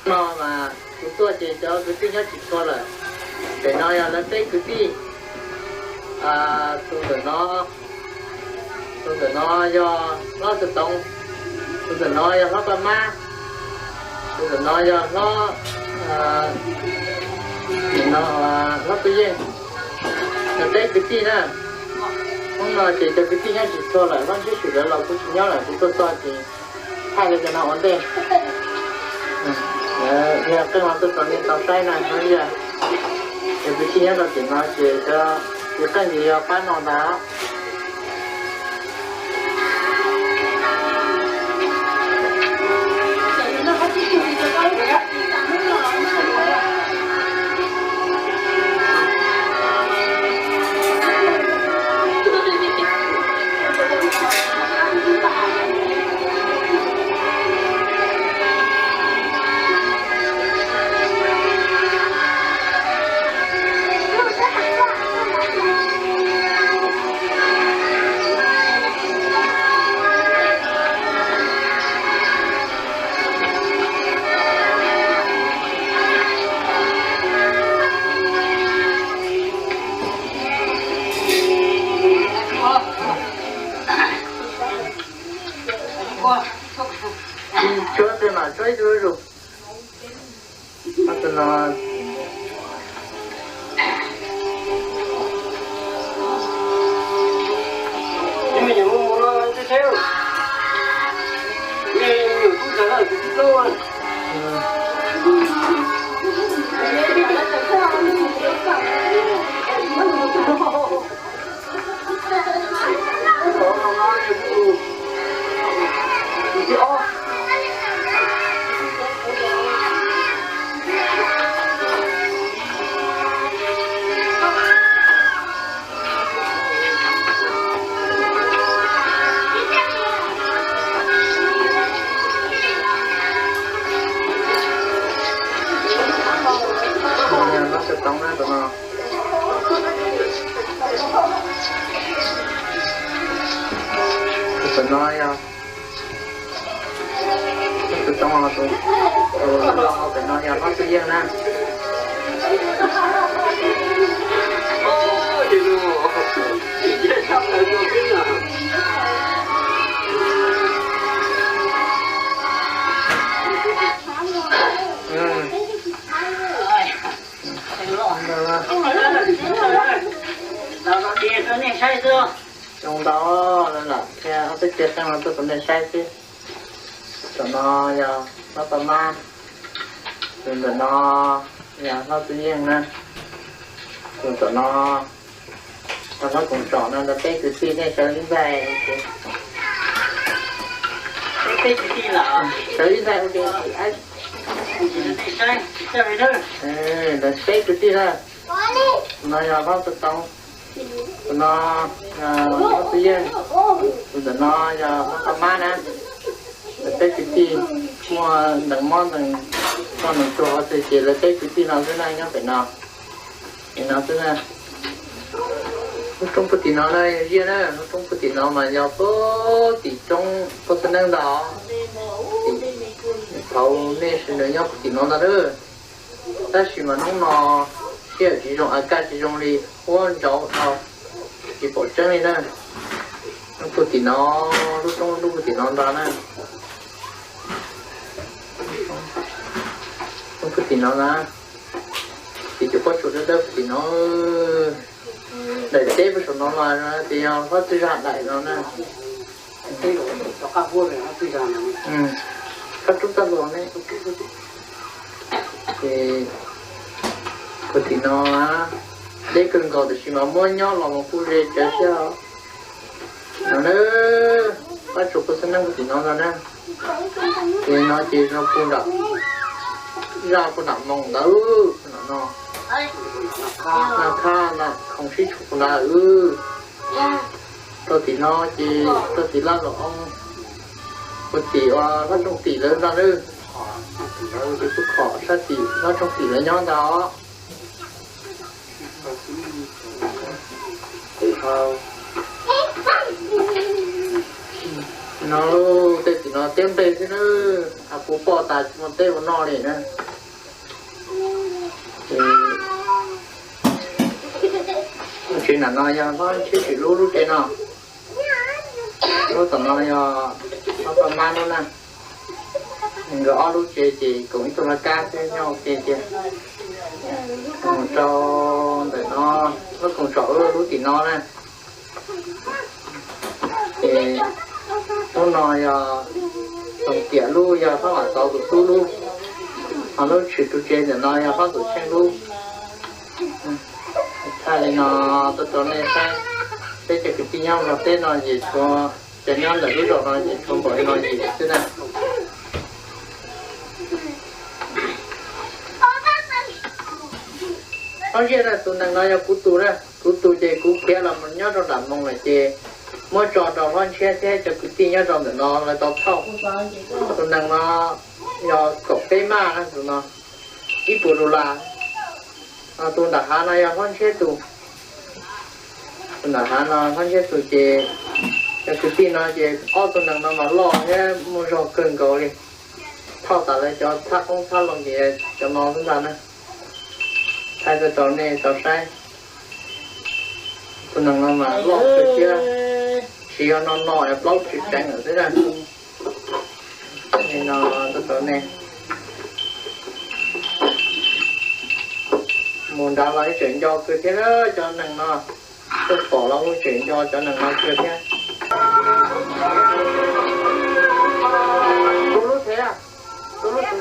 No mas kuv tuaj ces cov kwv tij nyob tsis tshua lawm. Pem no yog lawv peb kwv tij. Tus ntawm no, tus ntawm no yog hlob Xov Toov, tus ntawm no yog hlob Paj Mab, tus ntawm no yog hlob, hlob Tub Yeej. Lawv peb kwv tij na. Hnub no ces cov kwv tij nyob tsis tshua lawm, hlob Ntshiab Swm lawv los kuj tsis nyob lawm, kuv tuaj txog ces thaij li cov no ua ntej. Yog qeej los tuaj txog nej tau saib na, no yog cov kwv tij nyob rau tim no ces cov kwv tij qeej ces yog pab no ntag. Tsuab tej mas tsuab ib tug zuj zus. Tus no Hlob Xov Toov na, tus no. Tus no yog, tus no, tus, tus no yog hlob Tub Yeej na. Zoo ntau, lawv lam qhia ob peb kiag qeej los tuaj rau nej saib xwb. Tus no yog hlob Paj Mab, tus ntawm no yog hlob Tub Yeej na, tus ntawm no yog hlob Koom Tsom na, lawv peb kwv tij nej sawv ib ntxaig. Sawv ib ntxaig ua ke. Lawv peb kwv tij na. No yog hlob Xov Toov, tus no yog hlob Tub Yeej, tus ntawm no yog hlob Paj Mab na. Lawv peb kwv tij muaj ntees mob ntees ploj ntees tuag ua txwj ces lawv peb kwv tij no xwb na nyob pem no. Pem no xwb na. Lub roob puag tim no na, yog ziaj na, lub roob puag tim no mas yog puag tim roob Paj Xab Neeb ntag. Thaum nej sawv daws nyob puag tim no ntag na. Tab sis mas hnub no sij hawm tsis zoo, a kaj tsis zoo li, huab ntsauv dhau, tsis pom tseeb li na. Lub puag tim no, lub roob lub puag tim no ntag na. Lub puag tim no na. Tim cov pob tsuas dawb dawb puag tim no. Daim teb puag saum no mas tias yog hlob Txwj Zag daim no na. Kab rub tag los ne. Ces puag tim no deb kawg nkaus tab sis mas muab nyob los mas kuj ze tsawv thiab. No na, pab tsuas puag xab neeb puag tim no ntag na. Ces no ces zoo puag nram, zaj puag nram moos ntawd no. No khab no khoom sib tshuam puag nrad. Tau tim no ces tau tim laj los oo, puag tim uas hlob Tsooj Tim lawv ntag na. Ces puag khom sab tim hlob Tsooj Tim lawv nyob ntag os. No tej tim no tiab npe xwb na. Kuv poj tas tsis muaj teb ua noj li na. Ces lub tsev nram no yog hlob ntshiab tsis lub lub tsev no. Lub tom no yog hlob paj mab lub na. Nkawd ob lub tsev ces koom ib tug laj kab xwb nyob ua ke tiag. Mus rau ntawm no, lub koom tsom lub tim no na. Ces lub no yog Toom Kiam lub, yog hlob Vam Txauv tus tub lub. Ho lub tshwm tus tsev ntawm no yog hlob Ntxum Tsheej lub. Thaij li no tuaj rau nej saib, peb cov kwv tij nyob Nplog teb no ces tshuav, cov nyob ntawm lub zos no ces tshuav npaum li no yim xwb na. Hlob Ntshiab na, tus nees no yog kuv tus na, kuv tus ces kuv khiav los mus nyob rau nram Moos lawm ces muab tso rau hlob Ntshiab thiab cov kwv tij nyob rau ntawm no lawv tau thauj. Tus nees no yog kaum peb maj na tus no, ib puas dollar. Tus nram hav no yog hlob Ntshiab tus. Tus nram hav no hlob Ntshiab tus ces cov kwv tij no ces ob tus nees no mas loj thiab muaj zog kawg nkaus li. Thauj tas lawv cov thaj qoob thaj loo ces cov no xwb ntag na. Thaij tuaj rau nej tau saib. Tus nees no mas loj kawg thiab, tsis yog no no plaub tseem tseev lawm xwb na. Li no tuaj rau nej. Mus nrad los ib tseem nco kawg thiab cov nees no. Tuaj pom los kuj tseem nco cov nees no kawg thiab. Tus lub tsev, tus lub tsev.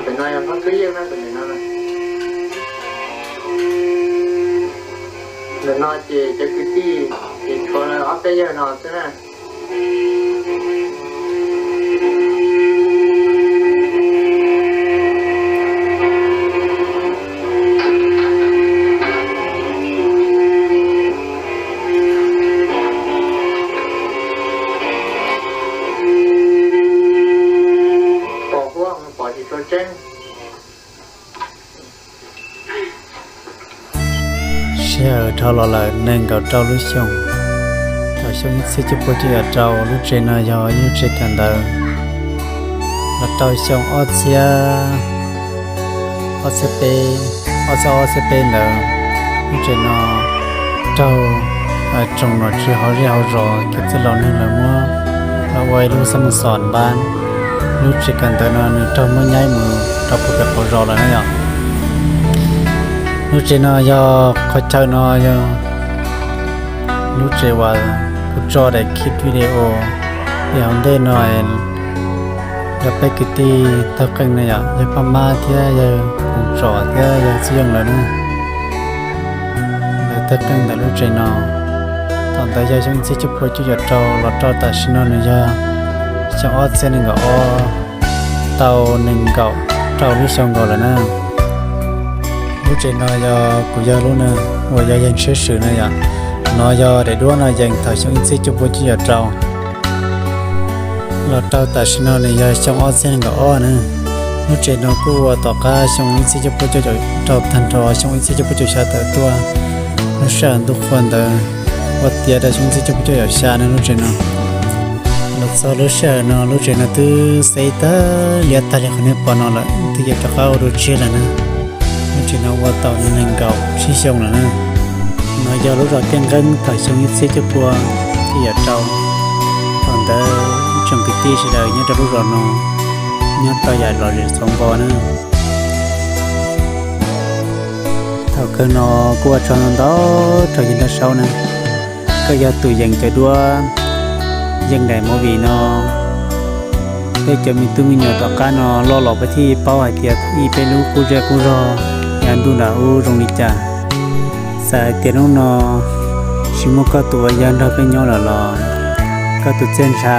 Tus no yog hlob Tub Yeej na, tus no. Ntawm no ces cov kwv tij ces tshuav ob peb yawg no xwb na. Sij hawm dhau los lawm nees nkaum rau lub xyoo, thaum xyoo ib txhiab cuaj pua cuaj caum rau, lub tsev no yog ib lub tsev kawm ntawv. Los rau xyoo ob txhiab, ob txhiab peb, ob txhiab ob txhiab peb ntawd, lub tsev no raug tsoom nom tswv hauv zej hauv zos kev txwj laus neeg lawv muab los ua ib lub xab mus xom npab. Lub tsev kawm ntawv no nws raug muab nyaib mus rau puag pem qaum zos lawm na yom. Lub tsev no yog qhov chaw no yog lub tsev uas kuv tso daim clip video hauv ntej no, yog peb kwv tij thawj qeej na yom, yog Paj Mab thiab yawg Koom Tsom thiab yawg Txhiaj Yeej lawv na, lawv thawj qeej ntawm lub tsev no. Thaum ntawd yog xyoo ib txhiab cuaj pua cuaj caum rau los rau tam sim no nws yog xyoo ob txhiab nees nkaum ob, tau nees nkaum rau lub xyoo nkaus lawm na. Lub tsev no yog kuv yawg lub na, uas yog yees siab swm na yom. No yog daim duab no yees thaum xyoo ib txhiab cuaj pua cuaj caum rau los rau tam sim no nws yog xyoo ob txhiab nees nkaum ob na. Lub tsev no kuj ua tom qab xyoo ib txhiab cuaj pua cuaj caum rau tag nrho xyoo ib txhiab cuaj pua cuaj caum xya tawm tuaj. Lub sij hawm ntuj qhua ntawd ua tiav rau xyoo ib txhiab cuaj pua cuaj caum xya na lub tsev no. Los txog lub sij hawm no lub tsev no twb xeb tag liab tag li qhov nej pom no lawm, twb yuav rov qab ua dua tseg lawm na. Lub tsev no ua tau nees nkaum tsib xyoo lawm na. No yog lub zos Tiaj Nqeeb thaum xyoo ib txhiab cuaj pua cuaj caum rau. Thaum ntawd ib tsoom kwv tij sawv daws nyob rau lub zos no nyob tau yam lom zem txhua npo na. Thaum kawg no kuj ua tsaug ntau ntau rau yawg Nraj Saub na, koj yog tus yees cov duab, yees daim movie no. Peb cov me tub me nyuam tom qab no loj los peb thiaj paub hais tias ib peb lub qub zej qub zog yav ntuj nram ub zoo li cas. Txawm hais tias hnub no tsis muaj koj tus uas yog nrog peb nyob lawm los koj tus txiaj ntsha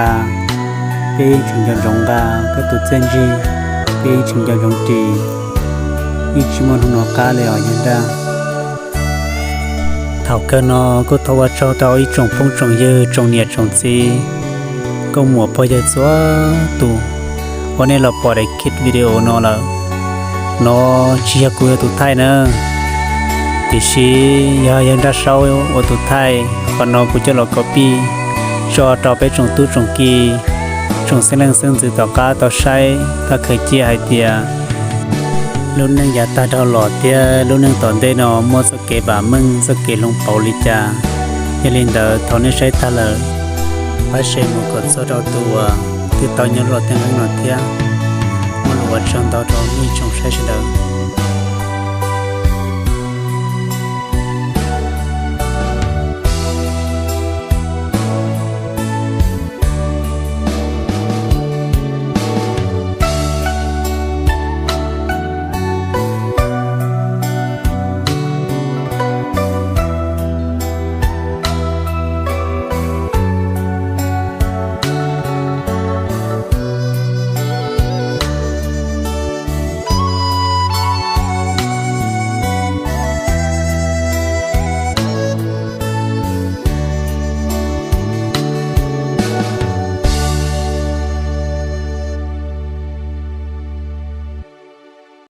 peb yeej tseem nco ntsoov nqa, koj tus txiaj ntsig peb yeej tseem nco ntsoov ris, yeej tsis muaj hnub no qab li os yawg Nraj. Thaum kawg no kuj thov ua tsaug rau ib tsoom phooj tsoom ywg, tsoom niam tsoom txiv, nkauj muam pog yawg txhua tus uas nej los pom daim clip video no lawm. No tsis yog kuv yog tus thaij na, tiam sis yog yawg Nraj Saub ua tus thaij, qhov no kuv coj los copy tso rau peb tsoom tub tsoom ki, tsoom xeeb leej xeeb ntxwv tom qab tau saib tau khaws cia hais tias lub neej yav tag dhau los thiab lub neej tom ntej no muaj txoj kev vam meej txoj kev hloov pauv li cas. Yog li ntawd thaum nej saib tag lawm, pab share mus kom txog rau tus uas twb tau nyob lub zos Tiaj Nqeeb no thiab. Muaj lus ua tsaug ntau rau nej tsoom saib sawv daws.